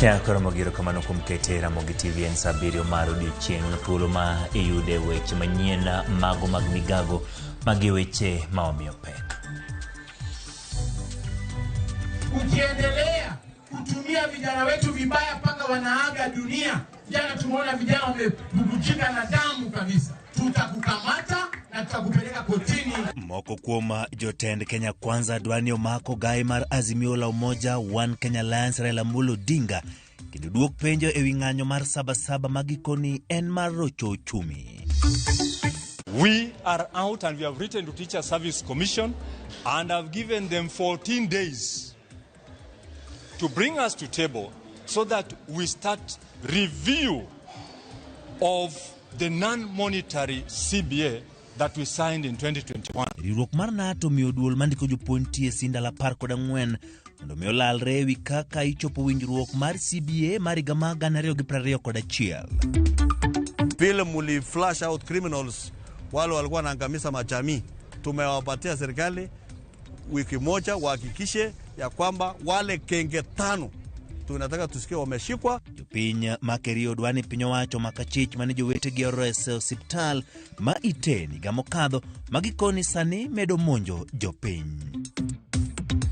Ya koro mogiro kamano kuom kete Ramogi TV en saa abiriyo mar odiochieng' thuolo ma iyude weche manyien mago mag migago magi weche ma omiyo pek. Ukiendelea kutumia vijana wetu vibaya mpaka wanaaga dunia. Jana tumeona vijana wamebubujika na damu kabisa. Tutakukamata na tutakupeleka kotini. Moko kuom jotend Kenya Kwanza dwa ni omak ogai mar Azimio la Umoja One Kenya Alliance Raila Amolo Odinga kendo duok penjo ewi ng'anyo mar Sabasaba ma gikoni en mar rocho uchumi. We are out and we have written to Teacher Service Commission and have given them 14 days to bring us to table so that we start review of the non-monetary CBA that we signed in 2021. Riwruok mar NATO miyo duol mandiko jopuonj TSC ndalo 14 mondo mi olalre ewi kaka ichopo winjruok mar CBA mar higa mar 2021. Vile muli flush out criminals wale walikuwa wanaangamiza majamii, tumewapatia serikali wiki moja wahakikishe ya kwamba wale kenge tano tunataka tusikie wameshikwa. Jopiny ma Kerio dwa ni piny owacho mak achich mane jowetegi ores e osiptal ma Iten higa mokadho ma gikoni sani medo monjo jopiny.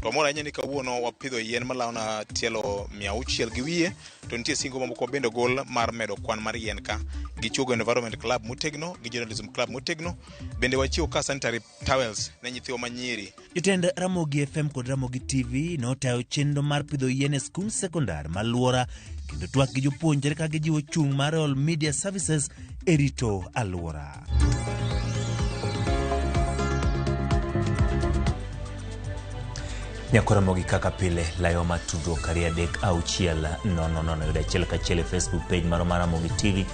To amor ahinya ni kawuono wapidho yien malao na tielo 600 gi wiye, to nitie singo mamoko bende ogol mar medo kwan mar yien ka. Gichuogo Environment Club motegno gi Journalism Club motegno, bende wachiwo ka sanitary towels ne nyithiwa manyiri. Jotend Ramogi FM kod Ramogi TV notayo chenro mar pidho yien e skund sekondar ma Luora kendo twak gi jopuonjre ka gijiwo chung' mar All Media Services e rito alwora. Nyako Ramogi kaka pile layo ma tudruok 236 00 yudo achiel kachiel e Facebook page marwa mar Ramogi TV,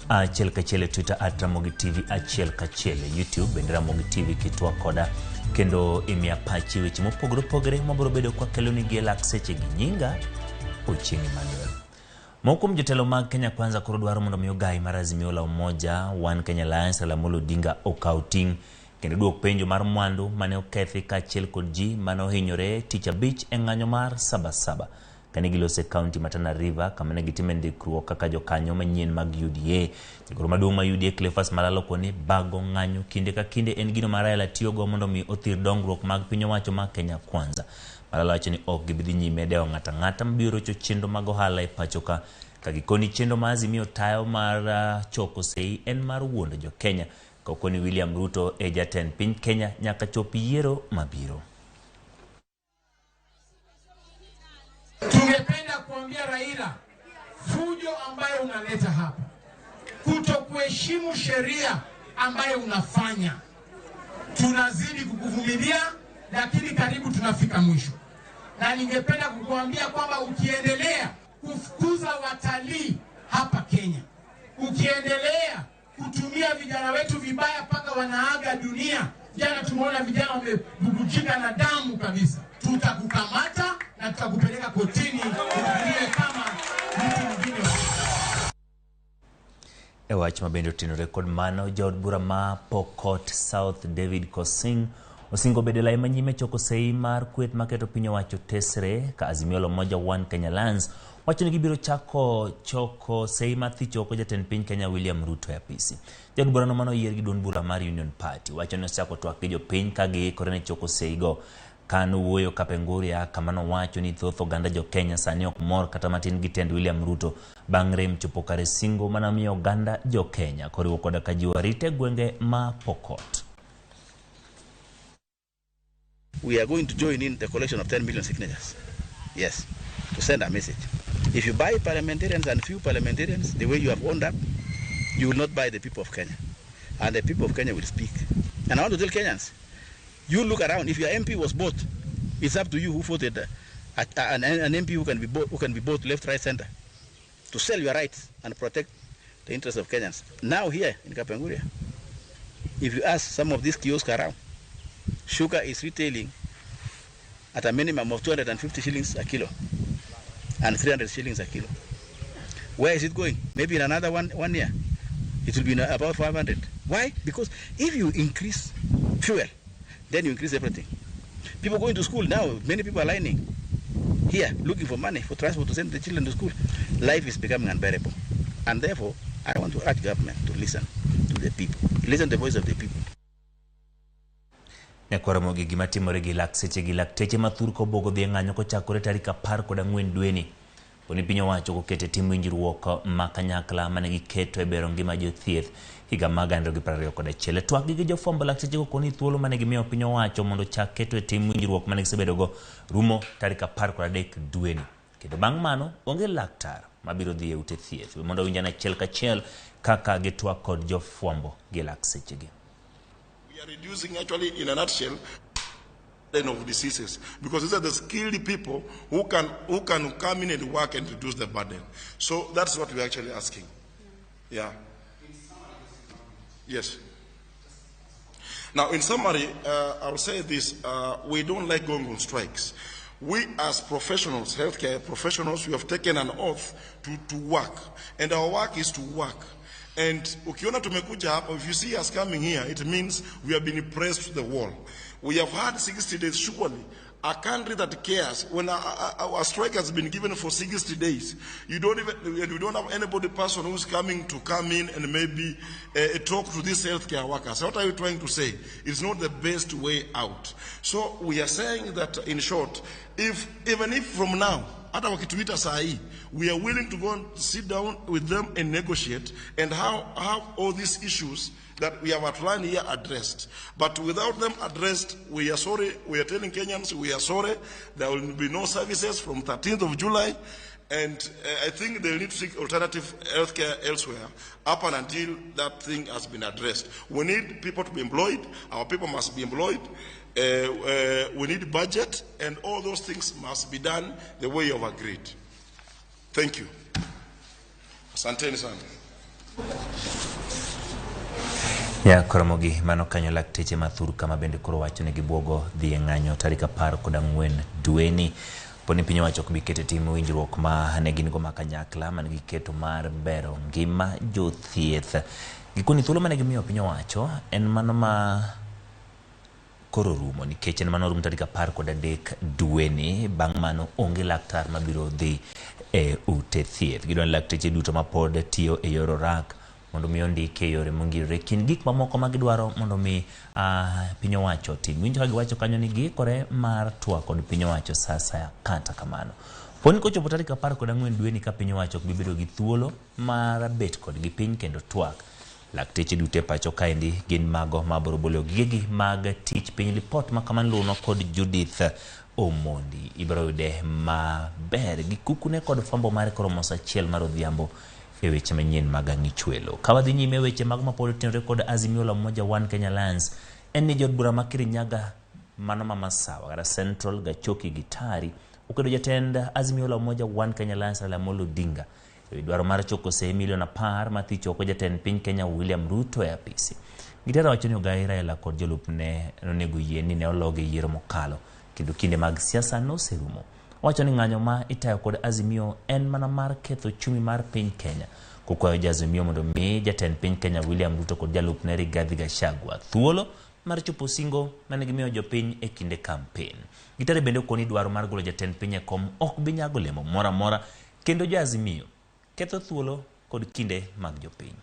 achiel kachiel e Twitter at Ramogi TV, achiel kachiel e YouTube bende Ramogi TV kitwak koda kendo imiya pachi weche mopogore opogore mabiro bedo kwakelonigi e lak seche gi nyinga Ochieng' Emmanuel. Moko kuom jotelo mag Kenya Kwanza koro dwaro mondo mi ogai mar Azimio la Umoja One Kenya Alliance Raila Amolo Odinga okaw ting' kendo duok penjo mar mwandu mane okethi kaachiel kod ji mane ohinyore tich abich e ng'anyo mar Sabasaba kane giloso e kaunti ma Tana River kama ne gitime ndikruok kaka jokanyo manyien mag UDA. Jagoro maduong' mar UDA Cleophas Malala okoni bago ng'anyo kinde ka kinde en gino ma Raila tiyogo mondo mi othir dongruok mag piny owacho mar Kenya Kwanza. Malala wacho ni ok gibi dhi nyime dewo ng'ato ang'ata mabiro rocho chenro mag ohala e pacho ka ka gikoni chenro ma Azimio tayo mar choko sei en mar wuondo jo Kenya ka okoni William Ruto e jatend piny Kenya nyaka chop yiero mabiro. Tungependa kuambia Raila, fujo ambayo unaleta hapa, kutokuheshimu sheria ambayo unafanya, tunazidi kukuvumilia, lakini karibu tunafika mwisho. Na ningependa kukuambia kwamba ukiendelea kufukuza watalii hapa Kenya, ukiendelea kutumia vijana wetu vibaya mpaka wanaaga dunia, jana tumeona vijana wamebubujika na damu kabisa, tutakukamata na tutakupeleka kotini uhukumiwe kama mtu mwingine. E wach ma bende otenore kod mano, jaod bura ma Pokot South David Kosing osingo bedo e lai manyime choko sei mar kweth maketo piny owacho tesre ka Azimio la Umoja One Kenya Alliance wacho ni gibiro chako choko sei mar thicho oko jatend piny Kenya William Ruto e apisi. Jaod burano mane oyier gi duond bura mar Union Party wacho ni osechako twak gi jopiny ka giikore ne choko sei go. Kanowuoyo Kapenguria kama nowacho ni thoth oganda jo Kenya sani ok mor kata matin gi tend William Ruto bang' rem chopo kare singo mana miyo oganda jo Kenya koriwo koda ka jiwo arita e gwenge ma Pokot. We are going to join in the collection of 10 million signatures. Yes, to send a message. If you buy parliamentarians and few parliamentarians the way you have owned up, you will not buy the people of Kenya. And the people of Kenya will speak. And I want to tell Kenyans, you look around, if your MP was bought, it's up to you who voted an MP who can be bought, who can be bought left, right, center, to sell your rights and protect the interests of Kenyans. Now here in Kapenguria, if you ask some of these kiosks around, sugar is retailing at a minimum of 250 shillings a kilo and 300 shillings a kilo. Where is it going? Maybe in another one year, it will be about 500. Why? Because if you increase fuel, then you increase everything. People going to school now, many people are lining. here looking for money for transport to send the children to school. Life is becoming unbearable. And therefore, I want to urge government to listen to the people, listen to the voice of the people. Nyakwar Ramogi, gima timore gi lak seche gi lakteche mathur kobogo dhi e ng'anyo kochakore tarik 14 dweni. Poni piny owacho kokete tim winjruok ma kanyakla mane giketo e bero ngima jothieth higa mag 2021. Twak gi jofwambo lakteche go koni thuolo mane gimiyo piny owacho mondo chak keto e tim winjruok mane gisebedogo rumo tarik 13 dweni. Kendo bang' mano onge laktar mabiro dhi e ute thieth. We mondo winjane achiel kachiel kaka gitwak kod jofwambo gi lak sechegi. We are reducing, actually, in a nutshell, burden of diseases, because these are the skilled people who can come in and work and reduce the burden. So that's what we're actually asking. Yeah. Yes. Now, in summary, I'll say this: we don't like going on strikes. We as professionals, healthcare professionals, we have taken an oath to work, and our work is to work. And ukiona tumekuja hapa, if you see us coming here, it means we have been pressed to the wall. We have had 60 days, surely. A country that cares, when a strike has been given for 60 days, you don't even, and we don't have anybody person who's coming to come in and maybe talk to these healthcare workers. What are you trying to say? It's not the best way out. So we are saying that, in short, even if from now, hata wakituita saa hii, we are willing to go and sit down with them and negotiate and have all these issues that we have outlined here addressed. But without them addressed, we are sorry, we are telling Kenyans we are sorry, there will be no services from 13th of July, and I think they need to seek alternative healthcare elsewhere up and until that thing has been addressed. We need people to be employed, our people must be employed, we need budget, and all those things must be done the way you have agreed. Thank you. Asanteni sana. Ya Koromogi, mano kanyo lakteche mathur kama bende koro wacho ni gibuogo dhi e ng'anyo tarik 14 dweni. Poni piny owacho ok bi keto e tim winjruok ma ne gin go ma kanyakla mane giketo mar bero ngima jothieth. Gikoni thuolo mane gimiyo piny owacho en mano ma koro rumo nikech en mano rumo tarik 13 dweni. Bang' mano onge laktar mabiro dhi e ute thieth. Gidwaro ni lakteche duto mapod tiyo e yor orak mondo mi ondiki e yore mongirore kind gik mamoko ma gidwaro mondo mi piny owacho otim. Winjo ka giwacho kanyo ni giikore mar twak kod piny owacho sa asaya. Kata kamano, poni kochopo tarik 14 dweni ka piny owacho ok bi bedo gi thuolo mar bet kodgi piny kendo twak, lakteche duto e pacho kaendi gin mago ma biro bolo gigegi mag tich piny. Lipot ma kamano luwono kod Judith Omondi ibiro yude maber gi kukune kod fwambo mare koromo sa 1 mar odhiambo e weche manyien mag ang'ichwelo. Ka wadhi nyime weche mag mapod otenore kod Azimio la Umoja One Kenya Alliance en ni jood bura ma Kirinyaga mano ma Masawa kata Central Gachoki Gitari okwedo jatend Azimio la Umoja One Kenya Alliance Raila Amolo Odinga ewi dwaro mar choko seyi milion 10 mathicho oko jatend piny Kenya William Ruto e apisi. Gitara wacho ni ogai Raila kod jolupne nonego yie ni ne ologi e yiero mokalo kendo kinde mag siasa noserumo. Wacho ni ng'anyo ma itayo kod Azimio en mana mar ketho uchumi mar piny Kenya. Kokwayo jo Azimio mondo mi jatend piny Kenya William Ruto kod jalupne Rigathi Gachagua thuolo mar chopo singo mane gimiyo jopiny e kinde kampen. Gitare bende okoni dwaro mar golo jatend piny e kom ok bi nyago olemo moro amora kendo jo Azimio ketho thuolo kod kinde mag jopiny.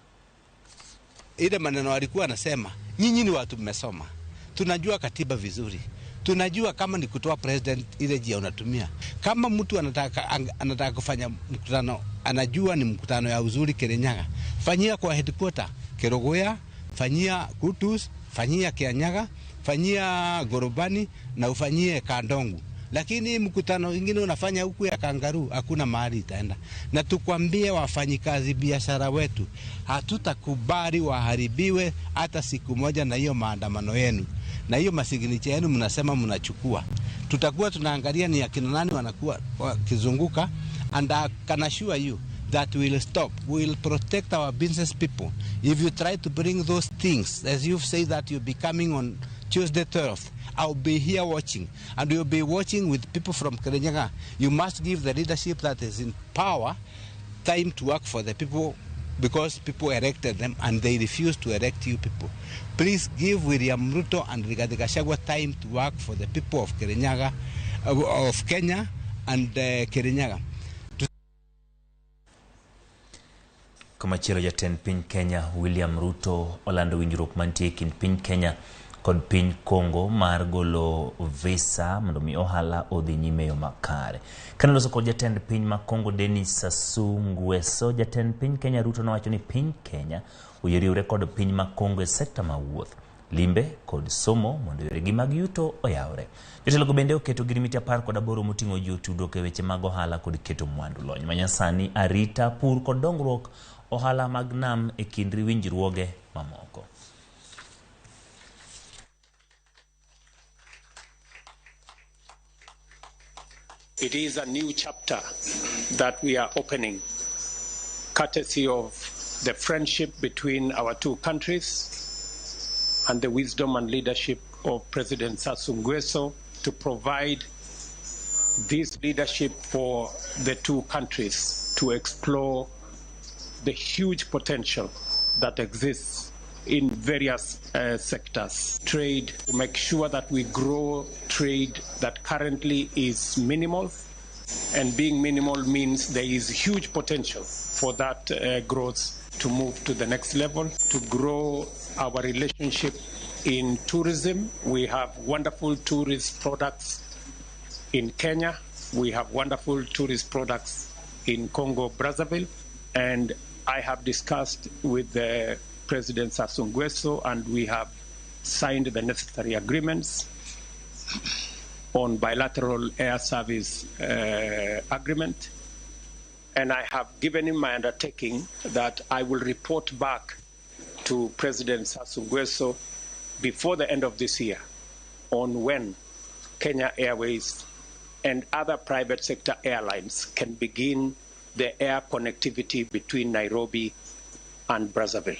Ile maneno alikuwa anasema, nyinyi ni watu mmesoma, tunajua katiba vizuri, tunajua kama ni kutoa president ile njia unatumia. Kama mtu anataka kufanya mkutano, anajua ni mkutano ya uzuri Kirinyaga, fanyia kwa headquarter Kerogoya, fanyia Kutus, fanyia Kianyaga, fanyia Gorobani na ufanyie Kandongu. Lakini mkutano ingine unafanya huku ya kangaroo, hakuna mahali itaenda. Na tukwambie wafanyikazi biashara wetu, hatutakubali waharibiwe hata siku moja na hiyo maandamano yenu. Na hiyo masignicha yenu mnasema mnachukua. Tutakuwa tunaangalia ni akina nani wanakuwa wakizunguka, and I can assure you that we will stop. We will protect our business people. If you try to bring those things, as you've said that you'll be coming on Tuesday 12th, I'll be here watching, and we'll be watching with people from Kirinyaga. You must give the leadership that is in power time to work for the people, because people elected them and they refuse to elect you people. Please give William Ruto and Rigathi Gachagua time to work for the people of Kirinyaga, of Kenya, and Kirinyaga. Komachielo, jatend piny Kenya William Ruto olando winjruok mantie e kind piny Kenya kod piny Congo mar golo visa mondo mi ohala odhi nyime e yo makare. Kane oloso kod jatend piny ma Congo Denis Sassou Nguesso, jatend piny Kenya Ruto nowacho ni piny Kenya oyie riwre kod piny ma Congo e sekta mar wuoth, limbe kod somo mondo yoregi mag yuto oyawre. Jotelogo bende oketo ogirimiti 18 moting'o jiwo tudruok e weche mag ohala kod keto mwandu, lony manyasani, arita, pur kod dongruok ohala mag nam e kind winjruoge mamoko. It is a new chapter that we are opening, courtesy of the friendship between our two countries and the wisdom and leadership of President Sassou Nguesso to provide this leadership for the two countries to explore the huge potential that exists in various sectors. Trade, to make sure that we grow trade that currently is minimal, and being minimal means there is huge potential for that growth to move to the next level, to grow our relationship in tourism. We have wonderful tourist products in Kenya. We have wonderful tourist products in Congo, Brazzaville. And I have discussed with the President Sassou Nguesso, and we have signed the necessary agreements on bilateral air service agreement. And I have given him my undertaking that I will report back to President Sassou Nguesso before the end of this year on when Kenya Airways and other private sector airlines can begin the air connectivity between Nairobi and Brazzaville.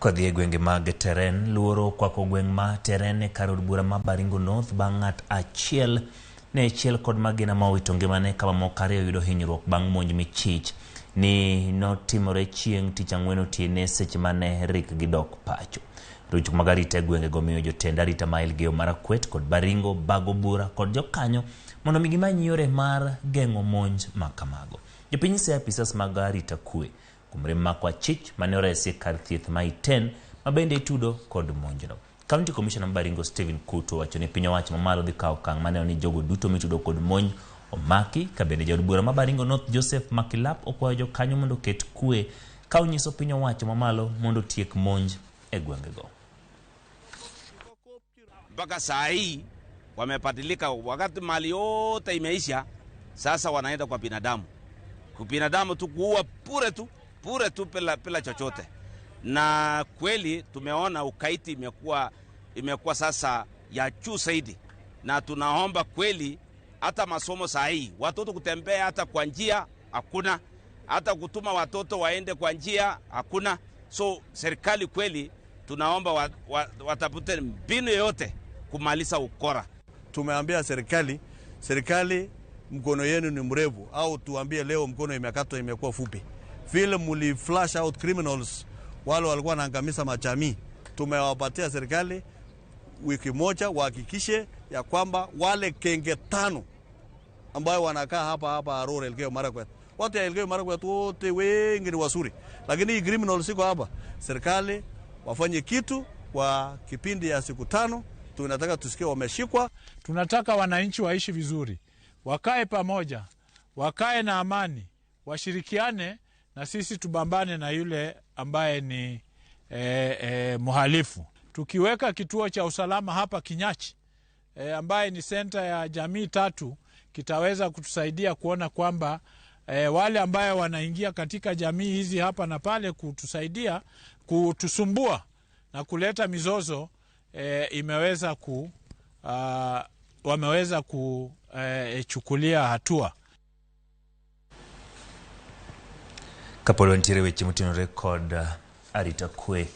Kodhi e gwenge mag Teren, luoro okwako gweng' ma Teren e kar od bura ma Baringo North bang' ng'at achiel ne chiel kod magina ma owito ngimane ka mamoko ariyo yudo hinyruok bang' monj michich ni notimore chieng' tich ang'wen otieno seche mane rik gidok pacho. Ruchruok mag arita e gwengego miyo jotend arita ma Elgeyo Marakwet kod Baringo bago bura kod jokanyo mondo mi gimany yore mar geng'o monj ma kamago. Jopiny nyiso apisas mag arita kwe kuom rem mako achich mane oresi e kar thieth ma Iten ma bende itudo kod monjno. County Commissioner ma Baringo Stephen Kuto owacho ni piny owacho mamalo dhi kawo okang' maneno ni jogo duto mitudo kod monj omaki, ka bende jaod bura ma Baringo North Joseph Makilap okwayo jokanyo mondo oket kwe ka onyiso piny owacho mamalo mondo otiek monj e gwengego. Mpaka saa hii wamebadilika, wakati mali yote imeisha, sasa wanaenda kwa binadamu. Kwa binadamu tu kuua pure tu bila chochote. Na kweli tumeona ukaiti imekuwa sasa ya juu zaidi. Na tunaomba kweli hata masomo saa hii, watoto kutembea hata kwa njia hakuna, hata kutuma watoto waende kwa njia hakuna. So serikali kweli tunaomba watafute mbinu yoyote kumaliza ukora. Tumeambia serikali, serikali mkono yenu ni mrefu, au tuambie leo mkono imekatwa imekuwa fupi. Vile muli flash out criminals wale walikuwa wanaangamiza majamii, tumewapatia serikali wiki moja wahakikishe ya kwamba wale kenge 5 ambayo wanakaa hapa Aror Elgeyo Marakwet. Watu ya Elgeyo Marakwet wote wengi ni wazuri, lakini hii criminals siko hapa. Serikali wafanye kitu kwa kipindi ya siku 5. Tunataka tusikie wameshikwa. Tunataka wananchi waishi vizuri, wakae pamoja, wakae na amani, washirikiane na sisi tubambane na yule ambaye ni mhalifu. Tukiweka kituo cha usalama hapa Kinyachi, ambaye ni senta ya jamii 3, kitaweza kutusaidia kuona kwamba wale ambaye wanaingia katika jamii hizi hapa na pale kutusaidia, kutusumbua na kuleta mizozo, imeweza wameweza kuchukulia hatua. Kapod wantiere weche motenore kod arita kwe,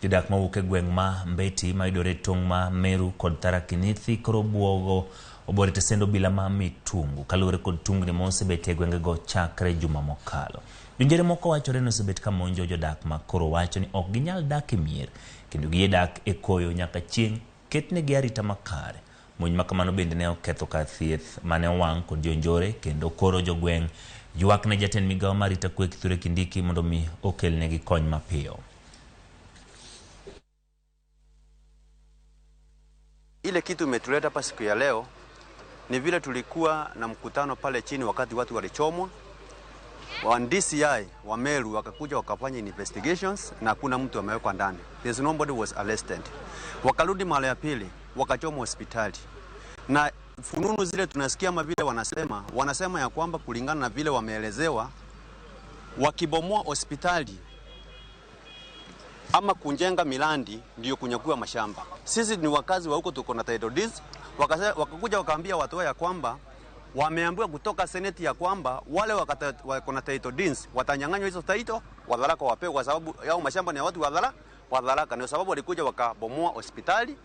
jodak mawuok e gweng' ma Mbeti mayudore e tong' ma Meru kod Tharaka Nithi koro buogo obore tesend obila ma Mitungu kaluwore kod tungni mosebet e gwengego chakre juma mokalo. Jonjere moko wachore ni osebet ka monjo jodak ma koro wacho ni ok ginyal dak e mier kendo giyie dak e koyo nyaka chieng' ketnegi arita makare. Monj ma kamano bende ne oketho kar thieth mane owang' kod jonjore kendo koro jogweng' ywak ne jatend migawo mar arita kwe Kithure Kindiki mondo mi okelnegi kony mapiyo. Ile kitu imetuleta hapa siku ya leo ni vile tulikuwa na mkutano pale chini wakati watu walichomwa. Wa DCI wa Meru wakakuja wakafanya investigations na hakuna mtu amewekwa ndani. There's nobody was arrested. Wakarudi mara ya pili wakachoma hospitali. Na fununu zile tunasikia ama vile wanasema ya kwamba kulingana na vile wameelezewa, wakibomoa hospitali ama kujenga milandi ndio kunyakua mashamba. Sisi ni wakazi wa huko, tuko na title deeds. Wakakuja wakaambia watu ya kwamba wameambiwa kutoka seneti ya kwamba wale wako na title deeds watanyang'anywa hizo title, Wadharaka wapewe kwa sababu yao mashamba ni ya watu Wadharaka. Ndio sababu walikuja wakabomoa hospitali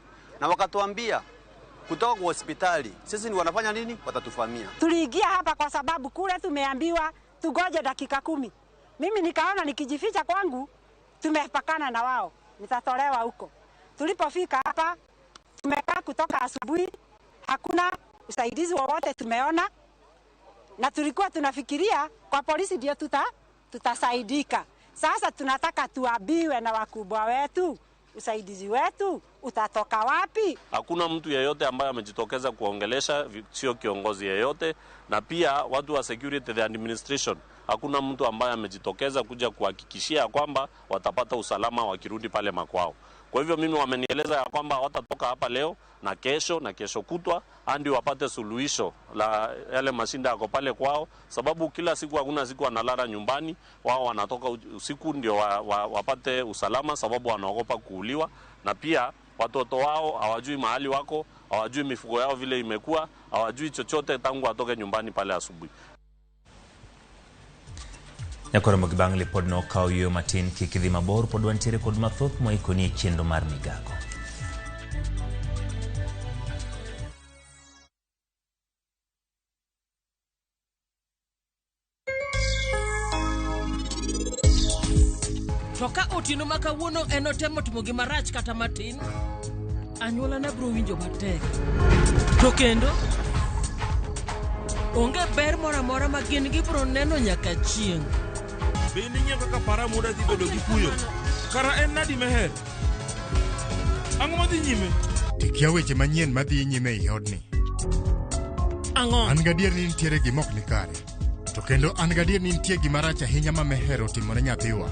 na wakatuambia kutoka kwa hospitali sisi ni wanafanya nini, watatufamia. Tuliingia hapa kwa sababu kule tumeambiwa tugoje dakika 10. Mimi nikaona nikijificha kwangu tumepakana na wao, nitatolewa huko. Tulipofika hapa tumekaa kutoka asubuhi, hakuna usaidizi wowote tumeona, na tulikuwa tunafikiria kwa polisi ndio tutasaidika. Sasa tunataka tuambiwe na wakubwa wetu, usaidizi wetu utatoka wapi? Hakuna mtu yeyote ambaye amejitokeza kuongelesha, sio kiongozi yeyote, na pia watu wa security, the administration, hakuna mtu ambaye amejitokeza kuja kuhakikishia kwamba watapata usalama wakirudi pale makwao. Kwa hivyo mimi wamenieleza ya kwamba watatoka hapa leo na kesho na kesho kutwa hadi wapate suluhisho la yale mashinda yako pale kwao, sababu kila siku hakuna siku wanalala nyumbani, wao wanatoka usiku ndio wapate usalama, sababu wanaogopa kuuliwa, na pia watoto wao hawajui mahali wako, hawajui mifugo yao vile imekuwa, hawajui chochote tangu watoke nyumbani pale asubuhi. Nyakoro bang' lipodno okawo yueyo matin kik idhi mabor, pod wantiere kod mathoth mwaikoni e chenro mar migago. To ka otieno ma kawuono en otemo timo gima rach kata matin, anyuolana biro winjo matek. To kendo onge ber moro amora ma gin gibiro neno nyaka chieng'. Bende ing'eyo kaka Paramuda dhi bedo gi kuyo? Kara en nadi Meher? Ang'o madhi nyime? Tikia weche manyien madhi nyime ei odni. Ang'o? An gadier ni nitiere gima ok ni kare. To kendo an gadier ni nitie gima rach ahinya ma Meher otimo ne nyathiwa.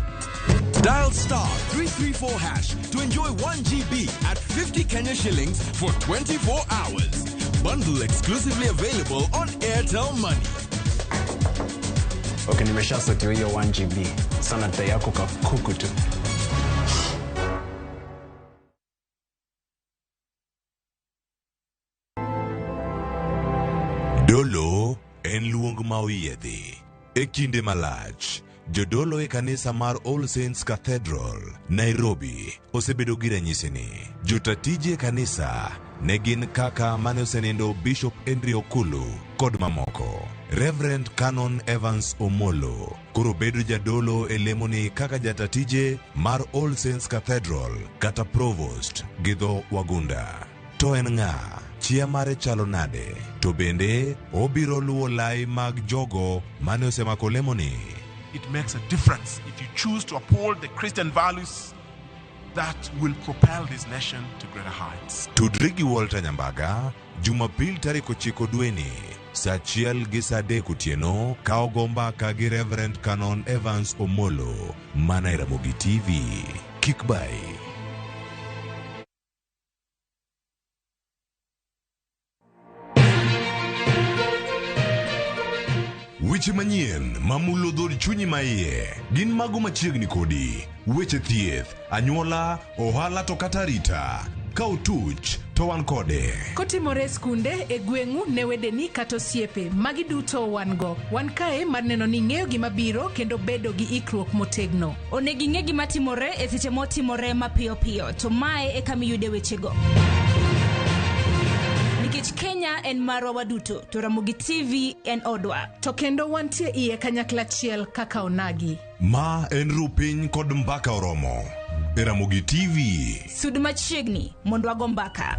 Dial star 334 hash to enjoy 1 GB at 50 Kenya shillings for 24 hours. Bundle exclusively available on Airtel Money. Okay, nimeshasotiwa hiyo 1 GB. Sana dai yako kakuku tu. Dolo en luong ma oyiedhi. E kinde malach, jodolo e kanisa mar All Saints Cathedral, Nairobi, osebedo gi ranyisi ni jotatije e kanisa ne gin kaka mane osenindo Bishop Henry Okulu kod mamoko. Reverend Canon Evans Omolo koro bedo jadolo e lemoni kaka jatatije mar All Saints Cathedral kata Provost gi dho Wagunda. To en ng'a? Chia mare chalo nade? To bende obiro luwo lai mag jogo mane osemako lemoni? It makes a difference if you choose to uphold the Christian values that will propel this nation to greater heights. Tudri gi Walter Nyambaga Jumapil tarik 9 dweni saa 1 gi saa 3 otieno ka ogo mbaka gi Reverend Canon Evans Omolo mana e Ramogi TV. Kik bai. Weche manyien mamulo dhood chunyi maiye gin mago machiegni kodi. Weche thieth, anyuola, ohala to kata arita. Ka otuch to wan kode. Kotimore e skunde, e gweng'u, ne wedeni kata osiepe, magi duto wan go. Wan kae mar neno ni ing'eyo gima biro kendo bedo gi ikruok motegno. Onego ing'e gima timore e seche motimore mapiyo piyo, to mae e kama iyude wechego. Nikech Kenya en marwa waduto, to Ramogi TV en odwa. To kendo wantie iye kanyakla achiel kaka onagi. Ma en rupiny kod mbaka oromo. E Ramogi TV. Sud machiegni mondo wago mbaka.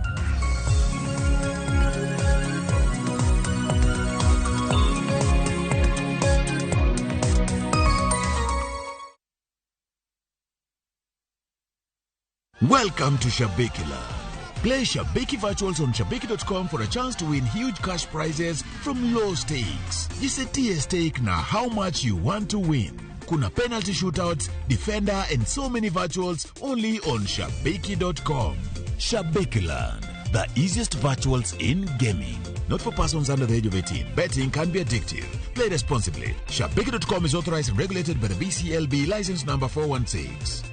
Welcome to Shabiki Land. Play Shabiki Virtuals on Shabiki.com for a chance to win huge cash prizes from low stakes. Jisetie stake na how much you want to win. Kuna penalty shootouts, defender and so many virtuals only on Shabiki.com. Shabiki Land, the easiest virtuals in gaming. Not for persons under the age of 18. Betting can be addictive. Play responsibly. Shabiki.com is authorized and regulated by the BCLB license number 416.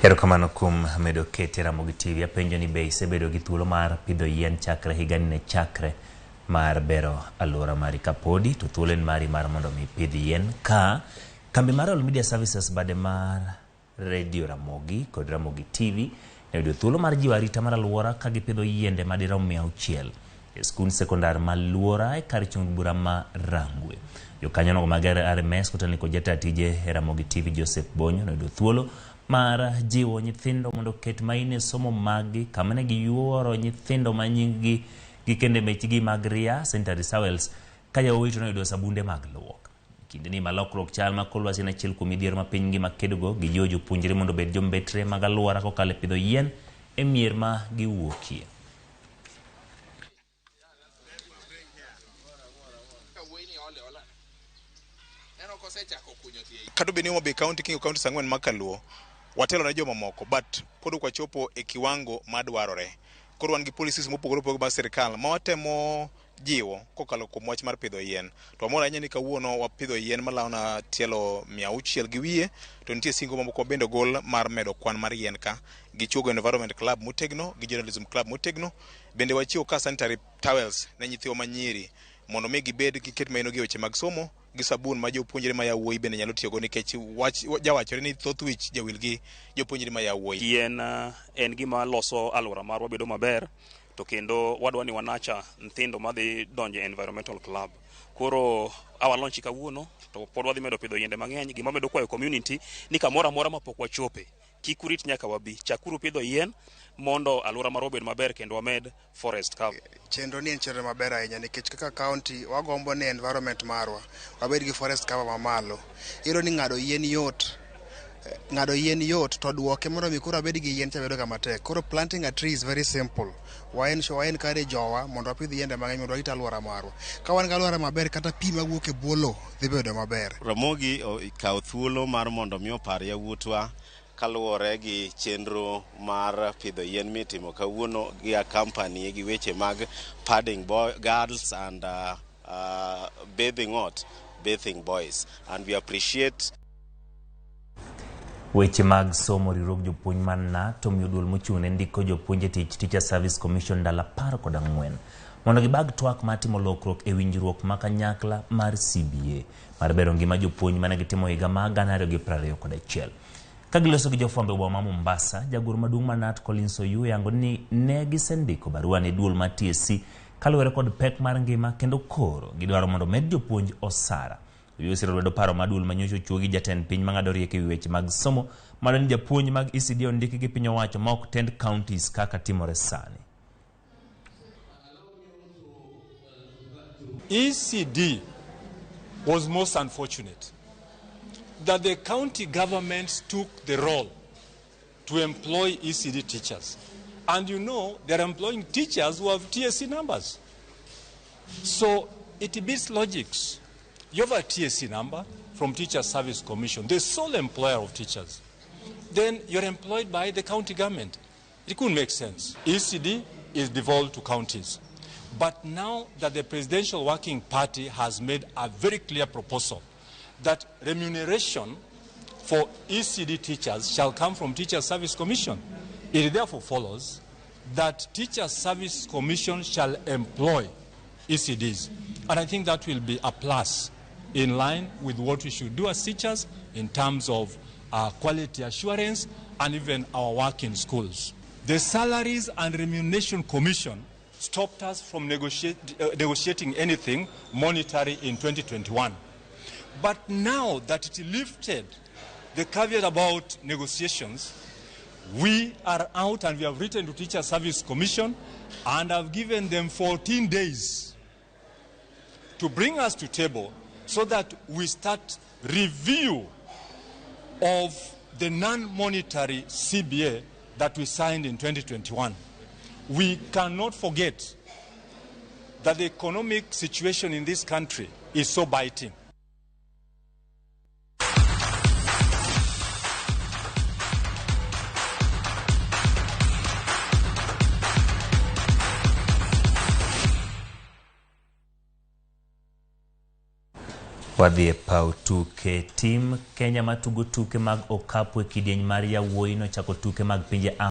Erokamano kuom medo kete Ramogi TV. Apenjo ni be isebedo gi thuolo mar pidho yien chakre higani ne chakre mar bero alwora mari kapodi to thuolo en mari mar mondo mi ipidh yien ka kambi mar All Media Services bade mar Radio Ramogi kod Ramogi TV ne oyudo thuolo mar jiwo arita mar alwora ka gipidho yiende madirom 600 e skund sekondar ma Luora e kar chung' bura ma Rangwe. Jokanyono mag RMS kotelne kod jataa tije e Ramogi TV Joseph Bonyo noyudo thuolo mar jiwo nyithindo mondo oket maino e somo maggi kama ne giyuoro nyithindo ma nying-gi gi kende mechgi mag Ria Sanitary Towels ka yawuoyi to noyudo sabunde mag luok. Kindeni ma lokruok chal ma kor lwasi en achiel kuom midhiero ma piny ngima kedogo, gijiwo jopuonjre mondo obed jombetre mag alwora kokalo e pidho yien e mier ma giwuokie. Kata obedo ni Homa Bay County kingo counties ang'wen mag Kaluo, watelo ne jomamoko but pod ok wachopo e kiwango madwarore. Koro wan gi policies mopogore opogore mag sirikal ma watemo jiwo kokalo kuom wach mar pidho yien. To wamor ahinya ni kawuono wapidho yien malawo na tielo 600 gi wiye, to nitie singo mamoko bende ogol mar medo kwan mar yien ka. Gichuogo Environment Club motegno, gi Journalism Club motegno. Bende wachiwo ka sanitary towels ne nyithiwa manyiri mondo mi gibed giket maino gi e weche mag somo gi sabun ma jopuonjre ma yawuoyi bende nyalo tiyogo nikech wach jawachore ni thoth wich jawil gi jopuonjre ma yawuoyi. Yien en gima loso alwora marwa bedo maber to kendo wadwa ni wanacha nyithindo madhi donjo e environmental club. Koro awa launch kawuono to pod wadhi medo pidho yiende mang'eny. Gima medo kwayo community ni kamoro amora mapok wachope kik urit nyaka wabi, chakuru pidho yien mondo alwora marwa obed maber kendo wamed forest cover. Chenro ni en chenro maber ahinya nikech kaka county wagombo ni environment marwa wabed gi forest cover mamalo. Iyudo ni ng'ado yien yot, ng'ado yien yot to duoke mondo mi koro abed gi yien cha bedo ga matek. Koro planting a tree is very simple. Wa encourage jowa mondo wapidh yiende mang'eny mondo warit alwora marwa. Ka wan gi alwora maber kata pi mawuok e bwo lowo dhi bedo maber. Ramogi okawo thuolo mar mondo mi opar yawuotwa kaluwore gi chenro mar pidho yien mitimo kawuono gi a company gi weche mag padding boy, girls and bathing what? Bathing boys. And we appreciate Weche mag somo riwruog jopuonj mar KNUT omiyo duol mochung' ne ndiko jopuonj e tich Teacher Service Commission ndalo 14 mondo gibag twak mar timo lokruok e winjruok ma kanyakla mar CBA mar bero ngima jopuonj mane gitimo higa mar 2021. Ka giloso gi jofwambo e boma ma Mombasa, jagoro maduong' mar KNUT Collins Oyuu oyango ni ne gisendiko barua ne duol mar TSC kaluwore kod pek mar ngima kendo koro gidwaro mondo omed jopuonj osara. Oyuu osiro lwedo paro ma duol manyocha ochuo gi jatend piny mang'ado rieko ewi weche mag somo madwa ni japuonj mag ECD ondiki gi piny owacho ma ok tend counties kaka timore sani. ECD was most unfortunate that the county governments took the role to employ ECD teachers. And you know, they're employing teachers who have TSC numbers. So it beats logics. You have a TSC number from Teacher Service Commission, the sole employer of teachers. Then you're employed by the county government. It couldn't make sense. ECD is devolved to counties. But now that the Presidential Working Party has made a very clear proposal that remuneration for ECD teachers shall come from Teacher Service Commission, it therefore follows that Teacher Service Commission shall employ ECDs. And I think that will be a plus in line with what we should do as teachers in terms of quality assurance and even our work in schools. The Salaries and Remuneration Commission stopped us from negotiating anything monetary in 2021. But now that it lifted the caveat about negotiations, We are out and we have written to Teacher Service Commission and have given them 14 days to bring us to table so that we start review of the non-monetary CBA that we signed in 2021. We cannot forget that the economic situation in this country is so biting. Wadhi e paw tuke. Tim Kenya matugo tuke mag okapu e kidieny mar yawuoyi nochako tuke mag pinje